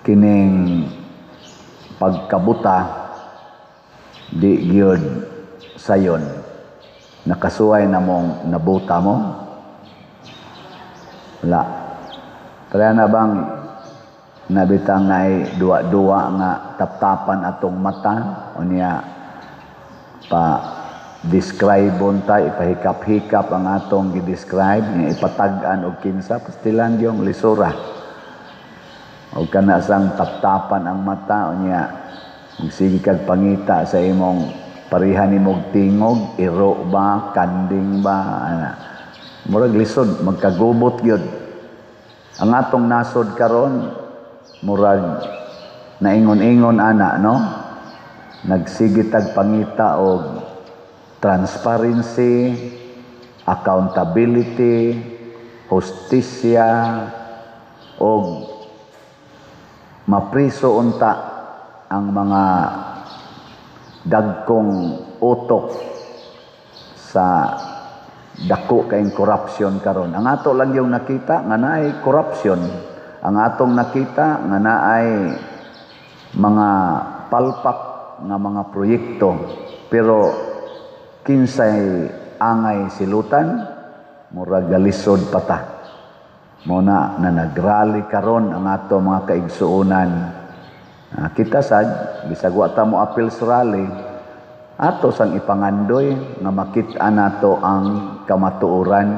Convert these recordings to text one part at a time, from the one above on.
Kining pagkabuta di gyud sayon. Nakasuway na mong nabuta mo? Wala. Kaya na bang nabitang naay duwa-duwa nga taptapan atong mata o niya pa describe ta, ipahikap-hikap ang atong gi-describe nga ipatag-an og kinsa, pastilan yung lisura. O kana sang taptapan ang mata o niya magsige kag pangita sa imong pareha nimog tingog, iro ba, kanding ba, ana. Murag lisod magkagubot gyud. Ang atong nasod karon murag naingon-ingon ana, no? Nagsige tag pangita og transparency, accountability, hustisya og mapriso unta ang mga dagkong utok sa dako kaayong corruption karon. Ang ato lang yung nakita nga naay corruption. Ang atong nakita nga naay mga palpak nga mga proyekto. Pero kinsay angay silutan, murag galisod pa ta. Mao na na nagrally karon ang ato mga kaigsuonan. Kita sad bisag wa ta mo apil sa rally, ato sang ipangandoy nga makit-an nato ang kamatuoran.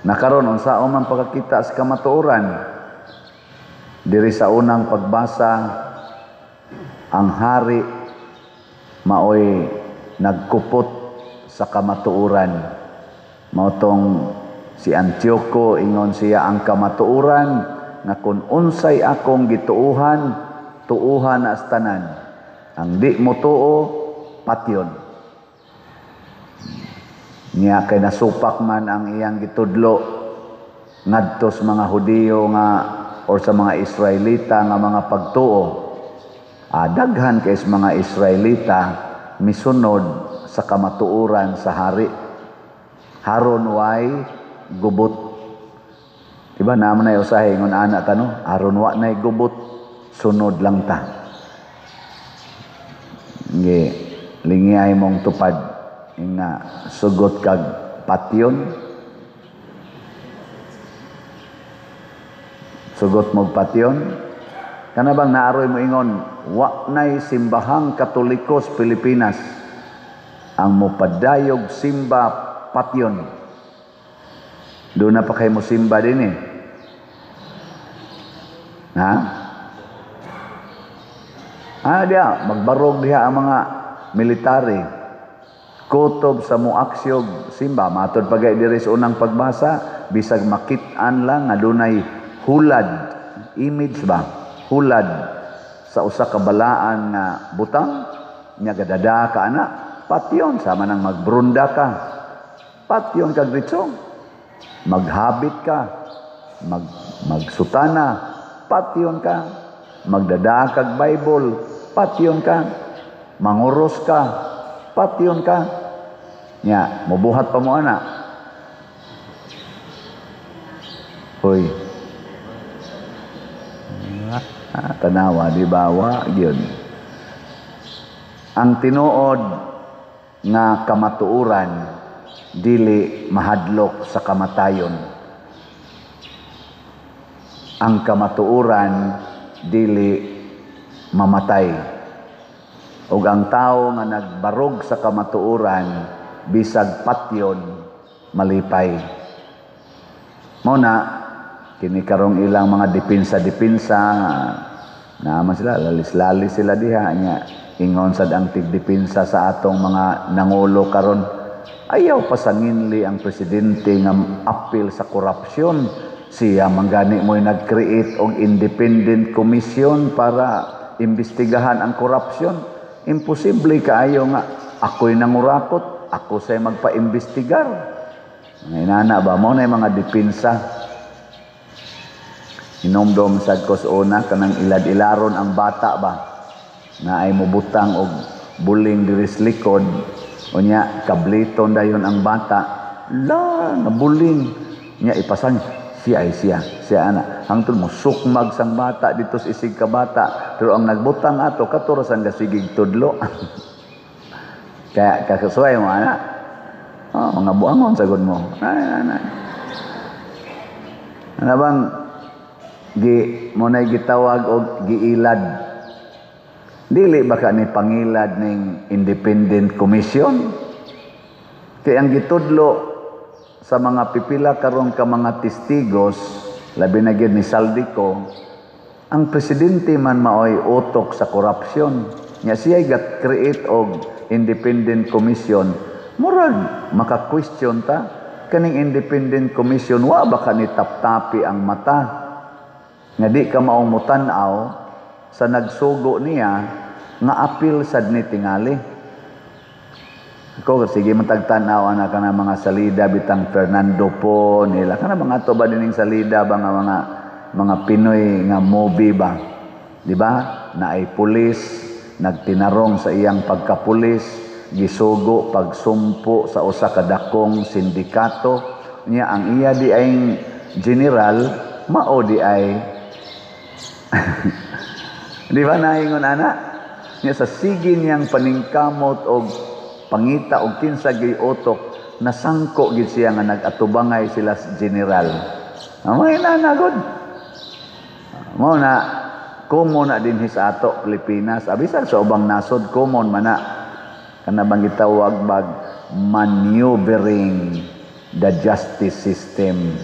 Nakaron unsaon man pagkakita sa kamatuoran? Diri sa unang pagbasa, ang hari maoy nagkupot sa kamatuoran. Mao tong si Antioco, ingon siya ang kamatuoran nga kung unsay akong gituuhan, tuuhan na sa tanan. Ang di mo tuo, patyon. Niya kay nasupak man ang iyang gitudlo ngadto sa mga Hudiyo nga or sa mga Israelita nga mga pagtuo. Daghan kay sa mga Israelita misunod sa kamatuoran sa hari. Haron way gubot. Diba naman na usahay ingon ana ta, no? Aron wa nay gubot, sunod lang ta. Ngi lingiyay mong tupad nga sugot kag patyon. Sugot mong patyon. Kana bang naaroy mo ingon wa nay simbahang Katoliko sa Pilipinas, ang mopadayog simba patyon. Doon na pa kayo mo simba din eh. Ha? Diya, magbarog diha ang mga military. Kutob sa muaksyog simba. Matod pa gay diri sa unang pagbasa, bisag makit-an lang nga dunay hulad, image ba? Hulad sa usa ka balaan nga butang, nya gadada ka ana, patyon sama nang magbrunda ka. Patyon kag diretso. Maghabit ka, magsutana, patyon ka, magdada kag Bible, patyon ka, manguros ka, patyon ka. Nya, mubuhat pa mo ana. Hoy. Tanawa, di ba? Wa gyud. Ang tinuod nga kamatuoran dili mahadlok sa kamatayon. Ang kamatuoran dili mamatay. Ug ang tawo nga nagbarog sa kamatuoran bisag patyon malipay. Mao na kini karong ilang mga depensa-depensa naman sila, lalis-lalis sila diha nya ingon sad ang tigdepensa sa atong mga nangulo karon. Ayaw pasanginli ang presidente nga apil sa korupsyon. Siya manggani mo'y nag-create og independent commission para imbestigahan ang korupsyon. Imposible kaayo nga ako'y nangurakot, ako sa'y magpa-imbestigar. Mga inana ba mo na mga depensa? Hinomdom sad ko sa una kanang ilad-ilaron ang bata ba na ay mobutang og buling diri sa likod. Unya kabliton dayon ang bata. La, nabuling. Nya ipasan. Siya ay siya, siya ana. Hangtod mo sukmag sang bata dito sa isig ka bata, pero ang nagbutang ato kato ra sang gasigig tudlo. Kaya kakasuway mo ana. Oh, mga buangon sagod mo. Ay, ay, ay. Ano bang gi mo na gitawag og giilad? Dili ba ka ni pangilad ning independent commission? Kay ang gitudlo sa mga pipila karon ka mga testigos, labi na gyud ni Zaldy Co, ang presidente man maoy utok sa korupsyon. Nya siya ga-create og independent commission. Murag maka-question ta, kaning independent commission, wa ba ka ni taptapi ang mata nga di ka maong mutan-aw sa nagsugo niya nga apil sad ni tingali? Ko sige man tagtan-aw ana kana mga salida bitang Fernando Poe nila, kana mga to ba dining salida ba nga mga Pinoy nga movie ba, di ba? Na ay pulis nagtinarong sa iyang pagkapulis, gisugo pagsumpo sa usa ka dakong sindikato niya. Ang iya di ay general, mao di ay, di ba, naingon ana niya sa sige niyang paningkamot og pangita og kinsa gyud utok, nasangko gid siya nga nag-atubangay sila sa general. Amay na nagod mo na common na dinhi sa ato Pilipinas, abisan sa ubang nasod common man na kana bang gitawag bag maneuvering the justice system.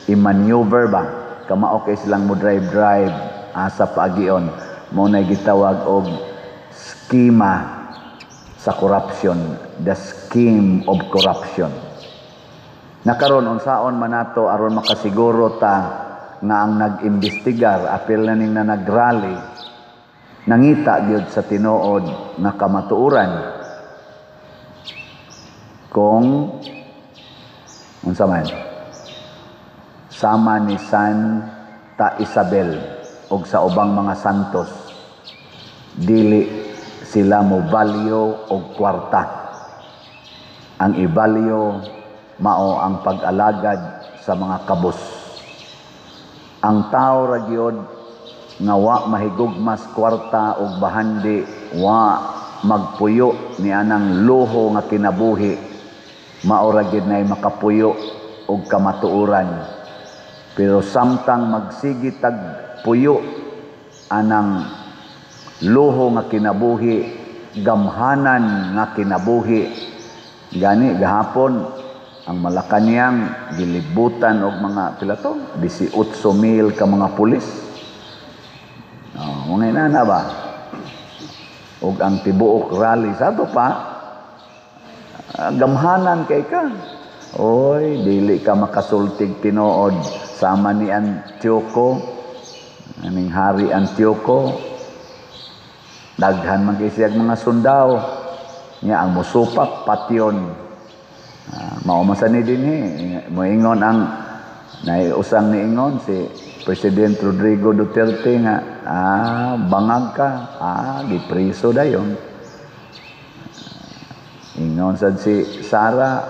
I-maneuver ba, kamao kay silang mo drive drive asa paagion. Mo na gitawag og skema sa corruption, the scheme of corruption. Nakaron, unsaon man nato aron makasiguro ta nga ang nag-imbestigar, apil na ning na nagrally, nangita gyud sa tinuod nga kamatuoran? Kung unsa man, sama ni Santa Isabel og sa ubang mga santos, dili sila mo value og kwarta. Ang i-value mao ang pag-alagad sa mga kabus. Ang tao ra gyud nga wa mahigugmas kwarta og bahandi, wa magpuyo ni anang luho nga kinabuhi, mao ra gyud nay makapuyo og kamatuoran. Pero samtang magsige tag puyo anang luho nga kinabuhi, gamhanan nga kinabuhi, gani gahapon ang Malacañang gilibutan og mga pila to, 18 mil ka mga pulis. Oh, mga inana ba? Og ang tibuok rally sa ato pa, gamhanan kay ka. Oy, dili ka makasultig tinuod, sama ni Antioco, aning Hari Antioco, daghan man kay siyag mga sundao. Nya ang musupak patyon. Mao man sa ni dinhi, moingon ang naiusang niingon si President Rodrigo Duterte nga bangag ka, gipriso dayon. Ingon sad si Sara,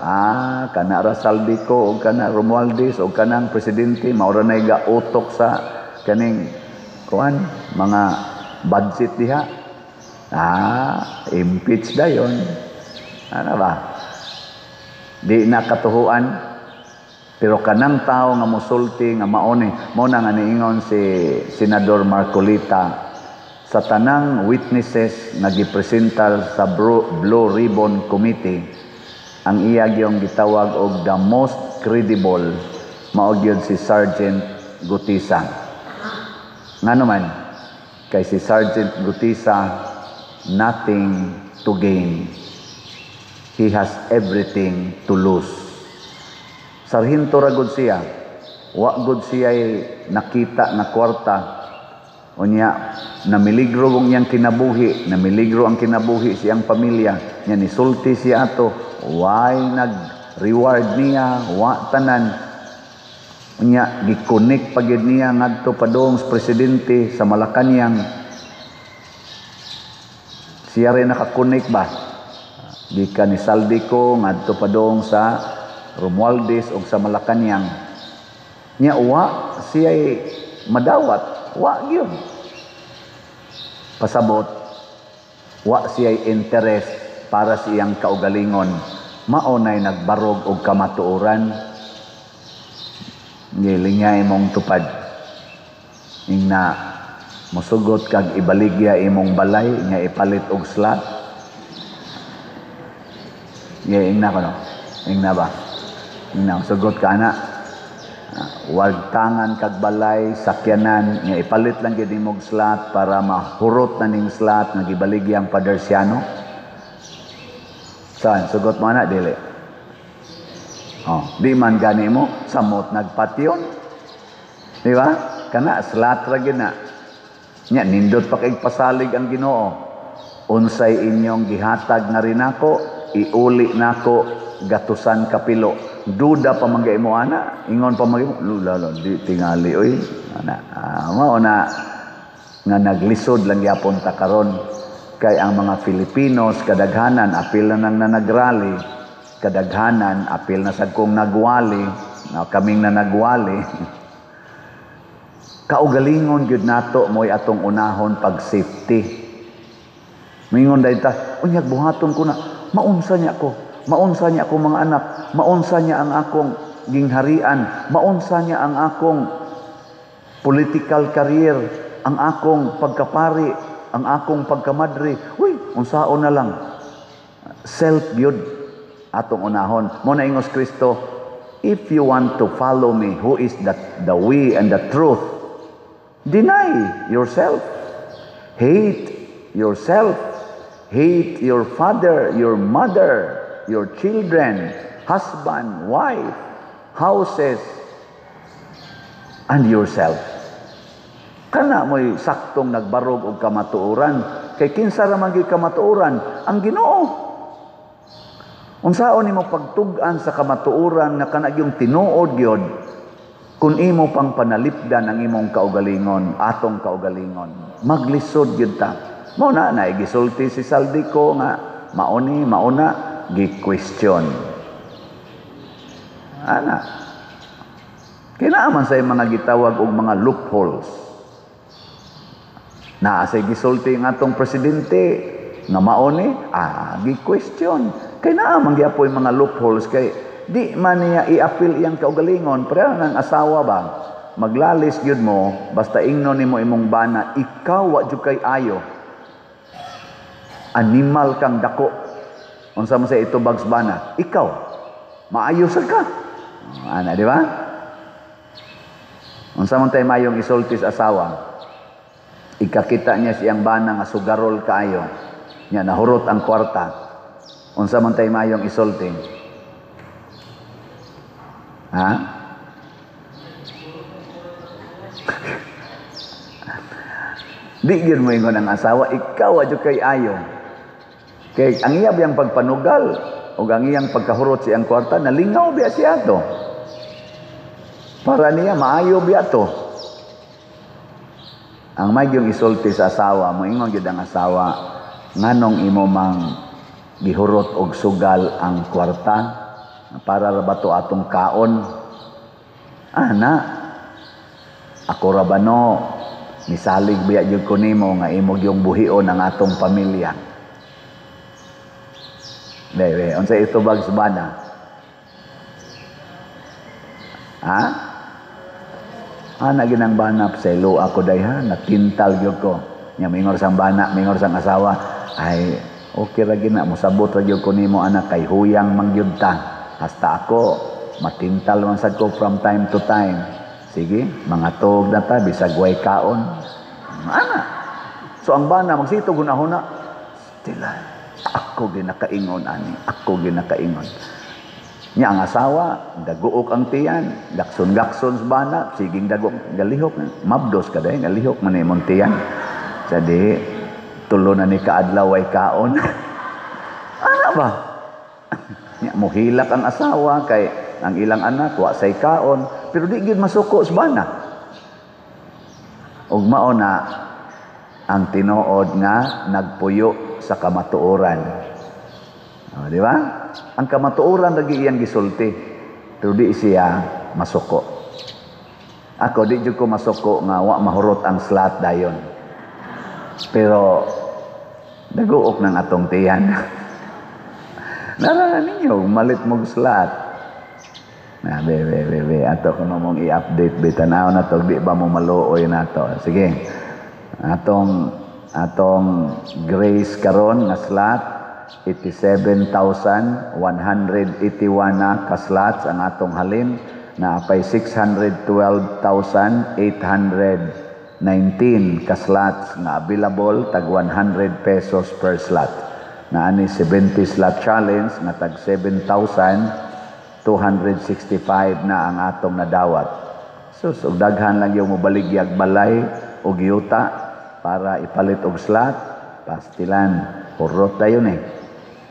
kana ra Zaldy Co og kana Romualdez og kanang presidente mao ra nay gautok sa kaning kuan mga budget diha. Impeach dayon. Ano ba? Di na katuhuan. Pero kanang tao nga mosulti nga mao ni, mao na nga niingon si Senador Marcoleta sa tanang witnesses nga gipresentar sa Blue Ribbon Committee, ang iya gyung gitawag og the most credible mao gyud si Sergeant Guteza. Ngano man? Kay si Sergeant Guteza, nothing to gain. He has everything to lose. Sarhinto ra gud siya. Wa gud siya nakita nga kwarta. Unya, namiligro ang iyang kinabuhi, namiligro ang kinabuhi siyang pamilya. Nya nisulti siya ato, way nag-reward niya, wa tanan. Unya, gikonek pa gyud niya ngadto padung sa presidente sa Malacañang. Siya rin nakakonek ba? Gikan ni Zaldy Co ngadto padung sa Romualdez og sa Malacañang. Nya wa siya madawat, wa gyud. Pasabot, wa siya interest para sa iyang kaugalingon. Mao nay nagbarog og kamatuoran. Gilingay imong tupad. Ingna musugot kag ibaligya imong balay nga ipalit og slot. Ye, ingna ko no. Ingna ba? Ingna sugot ka na. Wag tangan kag balay, sakyanan nga ipalit lang gyud imong slot para mahurot na ning slot nga gibaligyang Padersiano. Saan sugot mo na dili? Oh, di man gani mo samot nagpatyon. Di ba? Kana slot ra gyud na. Nya nindot pa kay pasalig ang Ginoo. Unsay inyong gihatag nga rinako, iuli nako gatusan kapilo. Duda pa man mo ana, ingon pa man mo, lula di tingali oy. Ana, mao na nga naglisod lang gyapon ta karon kay ang mga Filipinos kadaghanan apil na nang nanagrally, kadaghanan apil na sad kong nagwali, na kaming nanagwali. Kaugalingon gyud nato mo'y atong unahon pag safety. Mingon dahil ta, unyag buhaton ko na, maunsa niya ko, maunsa niya ako mga anak, maunsa niya ang akong gingharian, maunsa niya ang akong political career, ang akong pagkapari, ang akong pagkamadre. Uy, unsaon na lang. Self gyud atong unahon. Mo na ingos Kristo, if you want to follow me, who is the way and the truth, deny yourself. Hate yourself. Hate your father, your mother, your children, husband, wife, houses, and yourself. Kana mo'y saktong nagbarog og kamatuoran. Kay kinsa ra man gyud kamatuoran? Ang Ginoo. Unsaon nimo pagtug-an sa kamatuoran nga kana gyung tinuod gyud kun imo pang panalipdan ang imong kaugalingon, atong kaugalingon? Maglisod gyud ta. Mao na naigisulti si Zaldy Co nga mauni mauna gi-question. Ana. Kinaaman sa mga gitawag og mga loopholes. Naa say gisulti ang atong presidente nga mauni, gi-question. Kay naa man gyapoy mga loopholes kay di man niya i-appeal iyang kaugalingon. Pero nang asawa ba, maglalis gyud mo basta ingnon nimo imong bana, ikaw wa jud kay ayo. Animal kang dako. Unsa man sa itubag sa bana? Ikaw maayo sa ka. Ana, di ba? Unsa man tay mayong isulti sa asawa? Ikakita niya siyang bana nga sugarol kaayo. Nya nahurot ang kwarta. Unsa man tay mayong isulti? Ha? Di gyud mo ingon ang asawa, ikaw adyo kay ayo. Kay ang iya biyang pagpanugal o ang iyang pagkahurot siyang kwarta, nalingaw biya siya to. Para niya maayo biya to. Ang may yung isulti sa asawa, moingon gyud ang asawa, nganong imo mang gihurot og sugal ang kwarta para ra ba to atong kaon? Ana, ako ra ba no, misalig biya gyud ko nimo nga imo gyung buhion ang atong pamilya. Debe, unsa itubag sa bana? Ha? Ana ginang bana selo ako day ha, natintal gyud ko. Nya mingor sang bana, mingor sang asawa, ay okay ra gina, mosabot ra gyud ko nimo anak kay huyang man gyud ta. Hasta ako matintal man sad ko from time to time. Sige, mga tuog na ta bisag way kaon. Ana. So ang bana magsito gunahuna, stila. Ako ginakaingon ani, ako ginakaingon. Nya ang asawa, daguok ang tiyan, gakson-gakson sa bana, siging dagok, galihok, mabdos ka dahil, galihok man imong tiyan. Sa di, tulo na ni kaadlaw ay kaon. Ano ba? Nya, muhilak ang asawa kay ang ilang anak, wa say kaon, pero di gyud masuko sa bana. Ug mao na ang tinuod nga nagpuyo sa kamatuoran. O, di ba? Ang kamatuoran lagi iyang gisulti, pero di siya masuko. Ako, di jud ko masuko nga wa mahurot ang slot dayon. Pero daguok ng atong tiyan. Nara ninyo, malit mong slot. Na, be, be, be, be. Ato kuno mong i-update, be. Tanaw na to, di ba mo maluoy na to. Sige. Atong grace karon nga slot, 87,181 na ka-slots ang atong halin na apay 612,819 ka-slots nga available, tag 100 pesos per slot. Na ani 70 slot challenge nga tag 7,265 na ang atong nadawat. Sus, og daghan lang yung mobaligyag balay og yuta para ipalit og slot, pastilan, hurot dayon eh.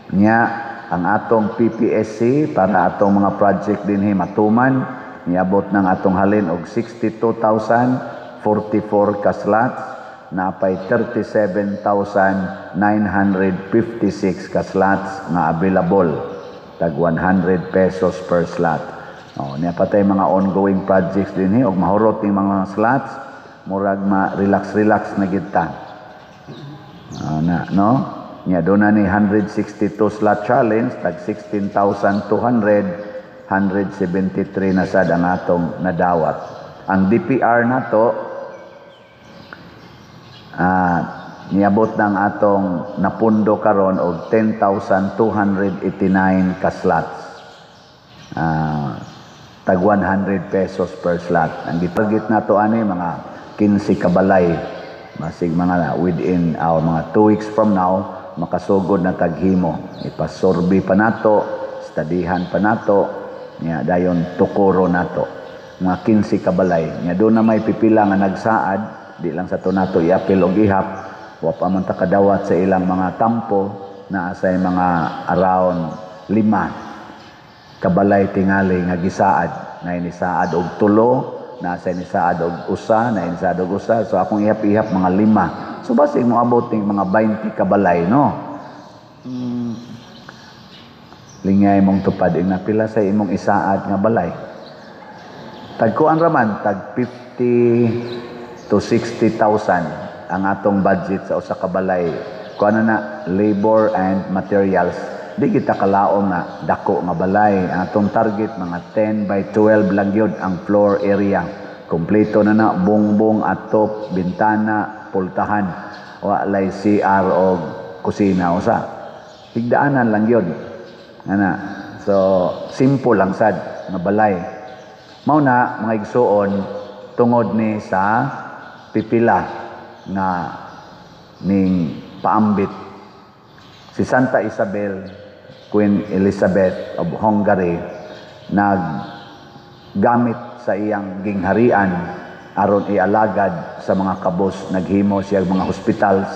Nya, ang atong PPSC para atong mga project dinhi matuman, niabot ng atong halin og 62,044 ka slots, napay 37,956 ka slots nga available, tag 100 pesos per slot. Oh, niya patay mga ongoing projects dinhi og mahurot ning mga slots, murag ma relax relax na gid ta. Ah, na, no? Nya doon na ni 162 slot challenge tag 16,200, 173 na sad ang atong nadawat. Ang DPR nato, niabot ng atong napundo karon og 10,289 ka slots. Tag 100 pesos per slot. Ang gitarget nato ani mga 15 kabalay. Masig mga within our mga 2 weeks from now makasugod na taghimo. Ipasurvey pa nato, studyhan pa nato, nya dayon tukoro nato. Mga 15 kabalay. Nya doon na may pipila nga nagsaad, di lang sa to nato iapil og ihap, wa pa man ta kadawat sa ilang mga tampo, naa say mga around 5 kabalay tingali nga gisaad na inisaad og 3, naa say nisaad og 1, na inisaad og 1. So akong ihap-ihap mga 5. So basig moabot ning mga 20 kabalay, no? Lingay mong tupad ing napila sa imong isaad nga balay. Tagkuan raman tag 50 to 60,000 ang atong budget sa usa ka balay. Kuan na labor and materials. Di kita kalaom nga dako nga balay. Ang atong target mga 10 by 12 lang yun ang floor area. Kompleto na na, bongbong, atop, bintana, pultahan. Wa lay CR o kusina usa. Higdaanan lang yun. Ana. So simple lang sad nga balay. Mao na mga igsuon, tungod ni sa pipila nga ning paambit si Santa Isabel, Queen Elizabeth of Hungary, naggamit sa iyang gingharian aron ialagad sa mga kabos. Naghimo siya mga hospitals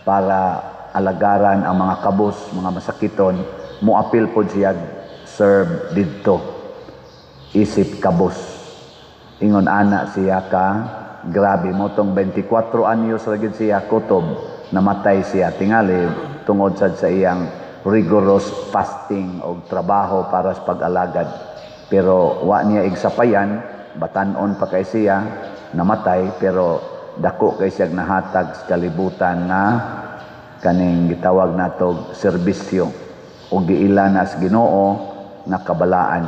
para alagaran ang mga kabos, mga masakiton. Moapil pod siya serve didto isip kabos. Ingon ana siya ka grabe mo tong 24 anyos ra gid siya kutob namatay siya tingali tungod sad sa iyang rigorous fasting og trabaho para sa pag-alagad. Pero wa niya igsapayan, batan-on pa kay siya namatay, pero dako kay siya nahatag sa kalibutan nga kaning gitawag natog serbisyo og giila na sa Ginoo nga kabalaan.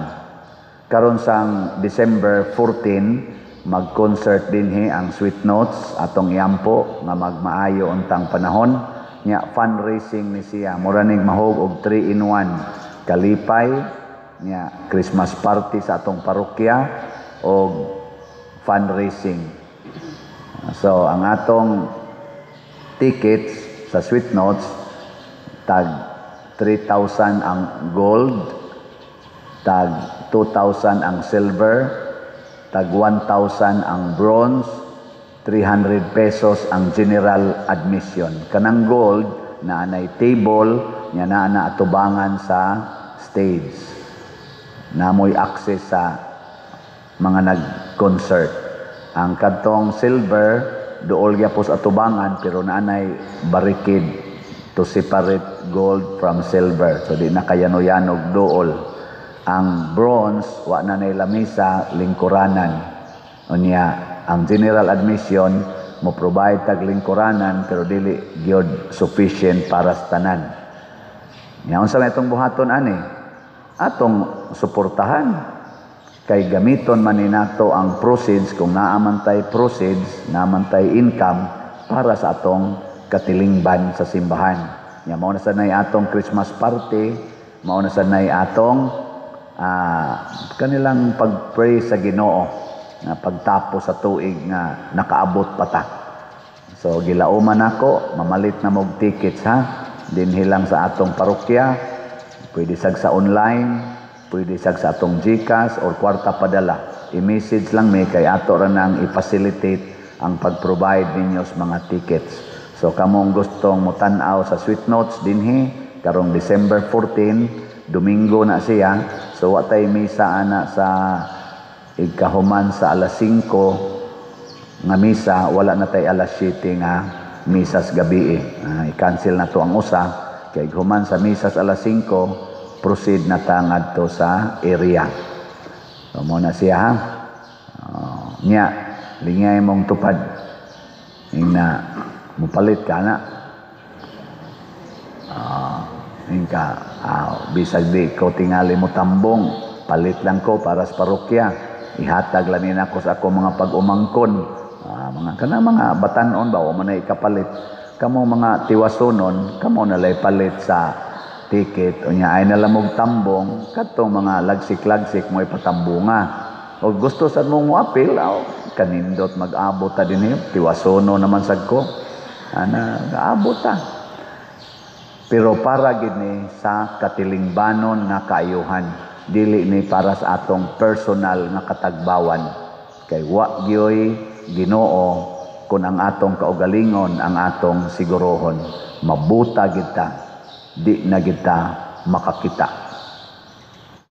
Karon sang December 14 mag-concert dinhi ang Sweet Notes, atong iampo nga magmaayo untang panahon. Nya fundraising ni siya, mura ning mahog og 3 in 1, kalipay nya Christmas party sa atong parokya og fundraising. So ang atong tickets sa Sweet Notes tag 3,000 ang gold, tag 2,000 ang silver, tag 1,000 ang bronze, 300 pesos ang general admission. Kanang gold na anay table nya naa na atubangan sa stage. Namoy access sa mga nag-concert. Ang kadtong silver duol gyapon sa atubangan pero naanay barricade to separate gold from silver. So di na kayano-yanog duol. Ang bronze wa na nay lamisa, lingkuranan. Unya ang general admission, mo provide tag lingkuranan, pero dili gyud sufficient para sa tanan. Nya unsa may atong buhaton ani? Atong suportahan kay gamiton man ni nato ang proceeds, kung naa man tay proceeds, naa man tay income, para sa atong katilingban sa simbahan. Nya mao na sad nay atong Christmas party, mao na sad nay atong kanilang pag-pray sa Ginoo nga pagtapos sa tuig nga nakaabot pa ta. So gilauman nako, mamalit na mog tickets ha. Dinhi lang sa atong parokya, pwede sag sa online, pwede sag sa atong GCash or kwarta padala. I-message lang mi kay ato ra nang i-facilitate ang pag-provide ninyo sa mga tickets. So kamong gustong motan-aw sa Sweet Notes dinhi karong December 14, Domingo na siya. So wa tay misa ana sa igkahuman sa alas 5 nga misa, wala na tay alas 7 nga misa sa gabi. I-cancel na to ang usa kay human sa misa sa alas 5, proceed na ta ngadto sa area. So mo na siya ha. Nya lingay mong tupad ing na mupalit ka na. Ingka bisag di ko tingali mo tambong, palit lang ko para sa parokya, ihatag lang ni nako sa ako mga pag-umangkon, mga kana mga batanon ba, wa man na ikapalit. Kamo mga tiwasonon, kamo na lay palit sa ticket. Unya ay na lamog tambong, kadtong mga lagsik-lagsik mo ipatambunga. O gusto sad mong moapil, aw, kanindot mag-abot ta dinhi, tiwasono naman sad ko ana, gaabot ta. Pero para gid ni sa katilingbanon nga kaayuhan, dili ni para sa atong personal nga katagbawan, kay wa gyoy Ginoo kung ang atong kaugalingon ang atong sigurohon. Mabuta gid ta, di na gid ta makakita.